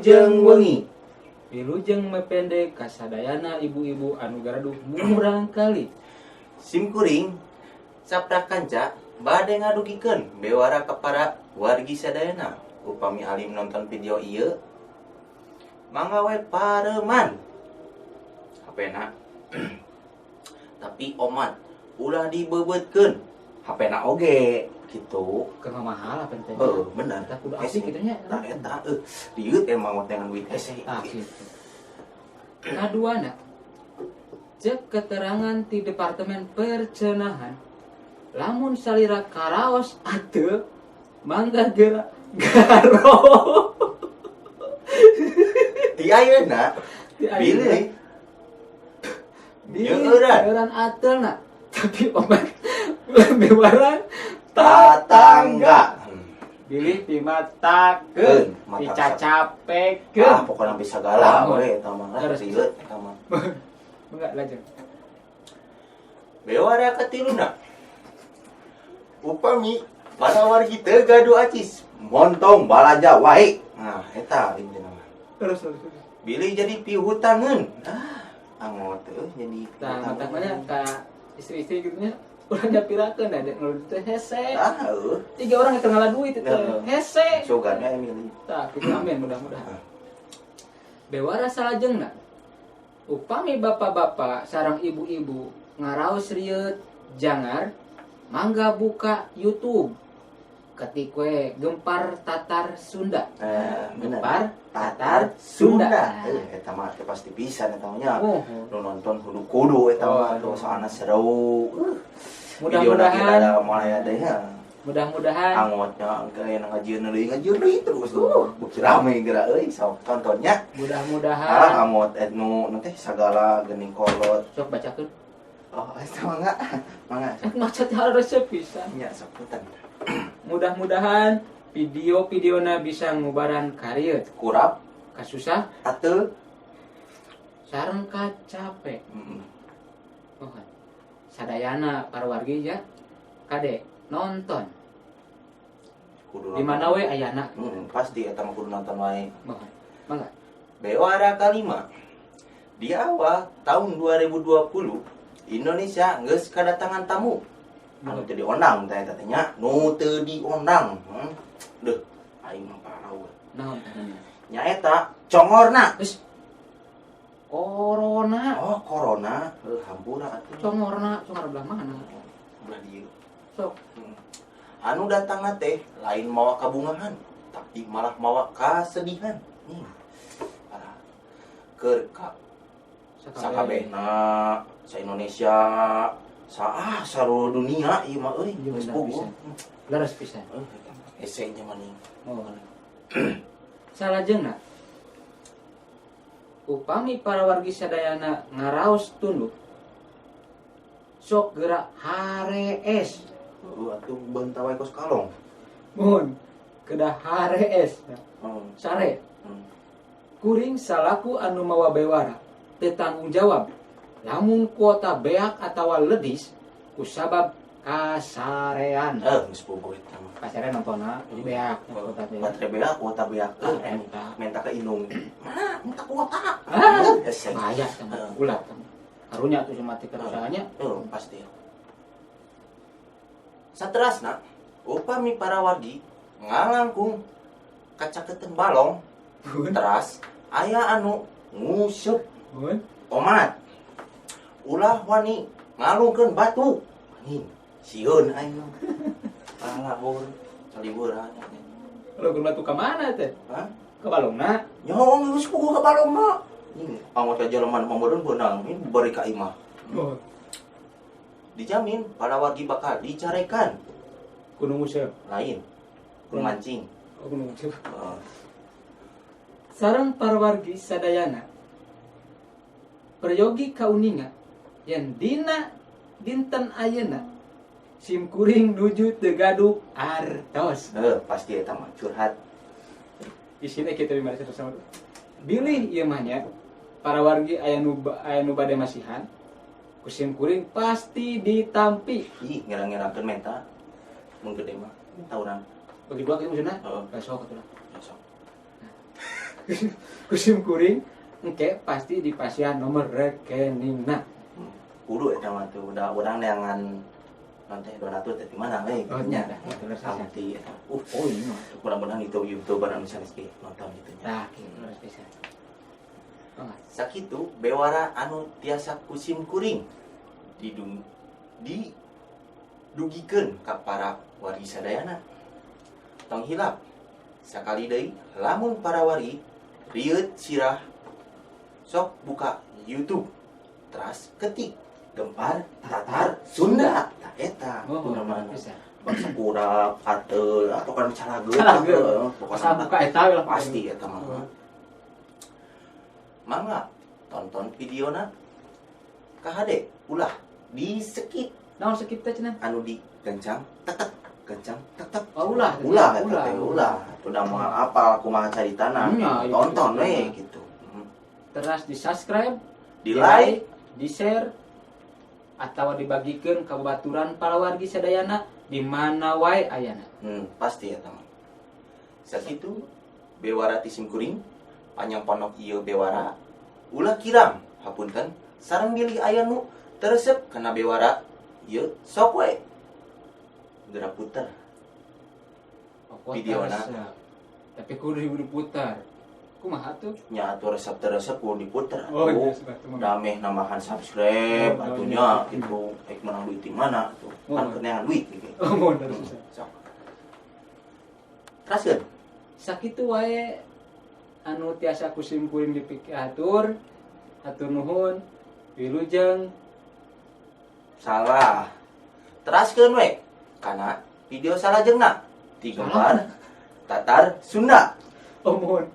Wilujeng wengi. Wilujeng mepende kasadayana ibu-ibu anu garaduh murangkalih. Sim kuring Sapra Kanca bade ngadugikeun bewara ka para wargi sadayana. Upami alim nonton video ieu, mangga we pareuman HP-na, tapi omat ulah dibeubeutkeun HP-na oge gitu. Keur mahal apa teh? Heeh, bener. Eta kudu asik kitu nya. Tah eta rieut emang dengan duit hese. Ah, gitu. Kaduana, cek keterangan ti Departemen Percenahan, lamun salira karaos ateul, mangga geura garo. Ti ayeuna Ti ayeuna. Bilih Bilih Nyeueuran. Nyeueuran ateulna, tapi omat bewaran tatangga. Bilih pimatakeun, Mata. Dicacapekeun. Ah, pokoknya bisa segala Oh. we eta mah lah, Terus. Rieut eta mah. Enggak lajeng. Bewara katiluna, upami para wargi teu gaduh acis, montong balanja wae. Nah, eta intina mah. Terus, terus, terus. Bilih jadi pihutangeun. Ah, angot teu jadi Nah, pihutangeun. Matak mana ka istri-istri gitu nya ulah nyapirakeun da ngeluh teh hese. Ah, heuh. Tiga orang itu ngalah duit itu. Heeh. Hese. Sogana Emily. Tah, kitu, amin, mudah-mudahan. Bewara salajengna. Upami bapak-bapak sareng ibu-ibu ngaraos rieut jangar, mangga buka YouTube. Ketik we Gempar Tatar Sunda. Eh, bener. Gempar Tatar Sunda. Sunda. Eh, eta mah teh pasti bisa eta mah nya. Oh. Nu nonton kudu kudu eta mah Oh, tuh, soalna seru. Mudah-mudahan Video mulai ada ya. Mudah-mudahan Angotnya kayak ngajieun deui, ngajieun deui terus tuh. Beuki rame geura euy, sok tontonnya. Mudah-mudahan. Ah, angot nu nu teh sagala geuning kolot. Sok bacakeun. Oh, eta mangga. Mangga. Eh, maca teh resep pisan. Nya, sok punten. Mudah-mudahan video-videona bisa ngubaran karieut, Kurap kasusah ateul sareng kacape. Heeh. Oh, sadayana para wargi ya kade nonton. Kudu di mana we ayana. Pasti eta mah kudu nonton wae. Mohon mangga. Bewara kalima. Di awal tahun 2020, Indonesia geus kedatangan tamu anu teu diondang teh eta teh nya, nu teu diondang. Deuh, aing mah parah we. Naon teh? Nyaeta congorna. Geus corona. Oh, corona. Heuh, hampura atuh. Congorna, congor belah mana? Belah dieu. Sok. Anu datangna teh lain mawa kabungahan, tapi malah mawa kasedihan. Parah. Keur ka sakabehna sa Indonesia, sa ah saluruh dunia ieu mah euy, Iya, geus bener puguh. Pisan. Leres pisan. Heuh, eta mah hese nya maning. Oh. Salajengna, upami para wargi sadayana ngaraos tunduh, sok gerak harees. Heuh atuh, beunta wae kos kalong. Mohon kedah harees. Oh. Sare. Kuring salaku anu mawa bewara teu tanggung jawab lamun kuota beak atawa ledis kusabab kasarean. Eh, geus puguh eta mah. Kasarean nontonna jadi beak kuota teh. Baterai beak, kuota beak. Ah, Eh, eta. Minta ke indung. Mana? Minta kuota. Ah, Hese. bahaya teh mah. Heeh. Ulah teh. Karunya tuh mati kerusanya. Oh, pasti. Saterasna, upami para wargi ngalangkung kacaketeun balong, teras aya anu nguseup, Mun. Omat ulah wani ngalungkeun batu. Anjing, sieun aing mah. Alah, hur, saliweuran. Lo batu ka mana teh? Hah? Ke balongna. Nyong geus puguh ka balongna. Anjing, angot jelema mah meureun beunang, ini bari ka imah. Oh. Dijamin para wargi bakal dicarekan. Kudu nguseup. Lain. Kudu mancing. Oh, kudu nguseup. Heeh. Sareng parwargi sadayana, peryogi kauninga yen dina dinten ayeuna sim kuring nuju teu gaduh artos. Heuh, pasti eta mah curhat. Isina kita di mana sama bilih ieu mah nya para wargi aya nu bade masihan ku sim kuring pasti ditampi. Ih, ngerang-ngerangkeun menta. Mun gede mah tahunan. Bagi dua kieu maksudna. Heeh. Besok atuh lah. Besok. Ku sim kuring engke pasti dipasihan nomor rekeningna. Kudu eta mah tuh udah urang neangan nanti donatur teh di mana we Oh, gitu nya. nya, dah, terus pisan. Abdi eta. Oh, ini mah. Mudah-mudahan itu YouTuber anu sanes ge nonton gitu nya. Tah, kitu leres pisan. Oh, Sakitu bewara anu tiasa ku sim kuring didung didugikeun ka para wargi sadayana. Tong hilap sakali deui, lamun para wargi rieut sirah, sok buka YouTube, teras ketik Gempar Tatar Sunda. Tah, eta oh, kumaha pisan. Bangsa kurap katel atau kan calageut. Calageut. Pokoknya Asal buka eta we lah. Pasti eta mah. Oh. Mangga tonton videona, KHD ulah di skip. Naon skip teh cenah? Anu di gancang tetek gancang tetek. Oh, ulah. Ulah eta Ulah. teh ulah udah moal apal kumaha caritana. Nya, iya, tonton gitu. We gitu. Teras di subscribe, di like, di share, atau dibagikan ke babaturan para wargi sadayana di mana wae ayana. Pasti ya teman. Sakitu bewara ti sim kuring, panjang ponok ieu bewara, ulah kiram hapunten sareng bilih aya nu teu resep kana bewara ieu, sok we geura puter. Pokok Videona. resep. Tapi kudu diputar. Kumaha tuh? Nya atuh resep teu resep kudu diputer. Oh, atuh. iya, sebab teman. Dameh nambahan subscribe Oh, atunya iya. gitu, ek menang duit di mana tuh Oh. kan keneangan duit gitu. Oh, bener susah. Sok teraskeun. Sakitu wae anu tiasa ku sim kuring dipikahatur. Hatur nuhun. Wilujeng. Salah, teraskeun we kana video salajengna ti Gempar Tatar Sunda. Oh, mohon.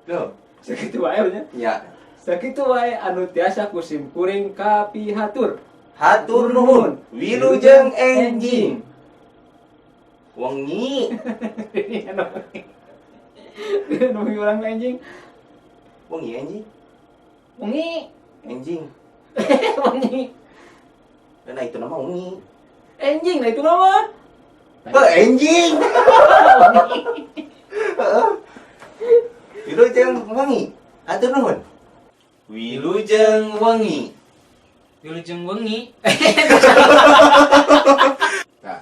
Loh, Sakitu wae nya. Ya. Sakitu wae anu tiasa ku sim kuring kapihatur. Hatur nuhun, wilujeng enjing. Wengi. Ini anu orang enjing. Wengi enjing. Wengi. Enjing. Wengi. Nah, itu nama wengi. Enjing, nah itu nama. Oh, enjing. Heeh. Wilujeng wengi. Hatur nuhun. Wilujeng wengi. Wilujeng wengi. Tah.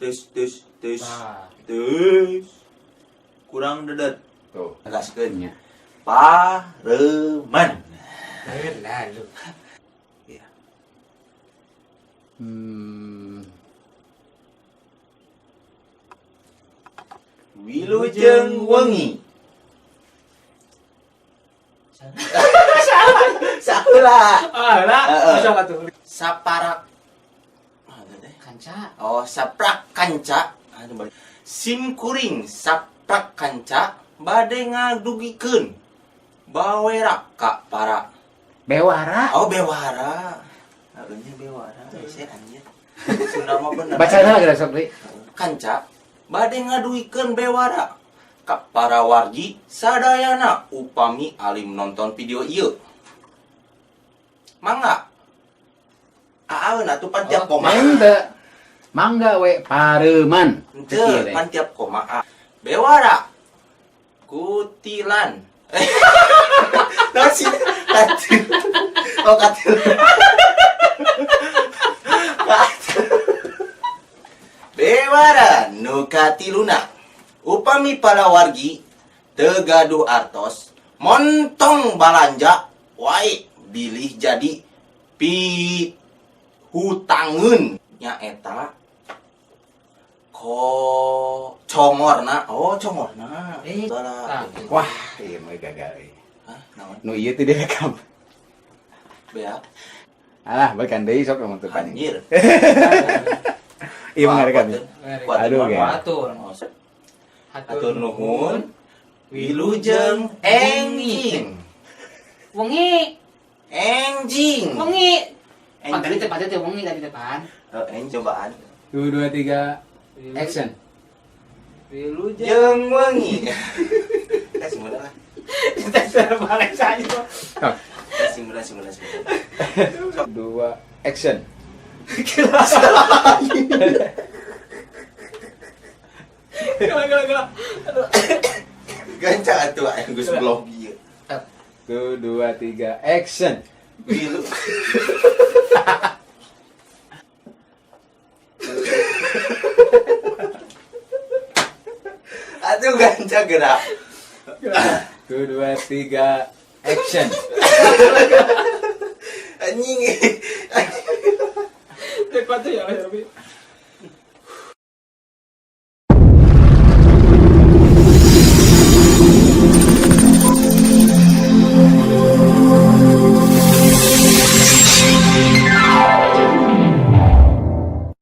Tes tes tes. Tah. Tes. Kurang dedet. Tuh. Tegaskeun. Nya. Pareman. Lalu. Ya. Wilujeng wengi. Saheula. Ah, lah, Heeh. bisa atuh. Saparak. Ah, teh. Kanca. Oh, saprak kanca. Aduh, balik. Sim kuring saprak kanca bade ngadugikeun bawera ka para Bewara. Oh, bewara. Nya bewara. Hese anjir. Sunda mah bener. Bacana lagi sok deui. Kanca bade ngadugikeun bewara ka para wargi sadayana upami alim nonton video ieu. Mangga. Aaeun atuh pan tiap koma. Henteu. Mangga we pareman. Henteu, pan tiap koma A. Bewara. Kutilan. Naon sih? Katil. Oh, katil. Katil. Bewara nu katiluna. Upami para wargi teu gaduh artos, montong balanja wae bilih jadi pi hutangeun, nyaeta ko congorna, oh, congorna. Eh, Bala. tah. Wah, ieu mah gagal euy. Hah, naon? Nu ieu teh direkam. Bea. Alah, balikan deui sok lamun teu panjang. Anjir. Ieu mah ngarekam. Kuat. Aduh, ge. Atur. Hatur nuhun, wilujeng enjing. Wengi. Enjing. Wengi. Pan tadi Enjing. teh, tadi teh wengi tadi teh pan. Eh, eng cobaan. 2 2 3 action. Wilujeng. Jeung wengi. Eh, sing bener lah. Kita balik saja. Sok. Eh, sing bener, sing bener, sing bener. 2 action. Gila, gila, gila. Aduh. Gancang atuh aing geus blog ieu. Satu, dua, tiga, action. Gilu. Atuh gancang gerak. Satu, dua, tiga, action. Anjing.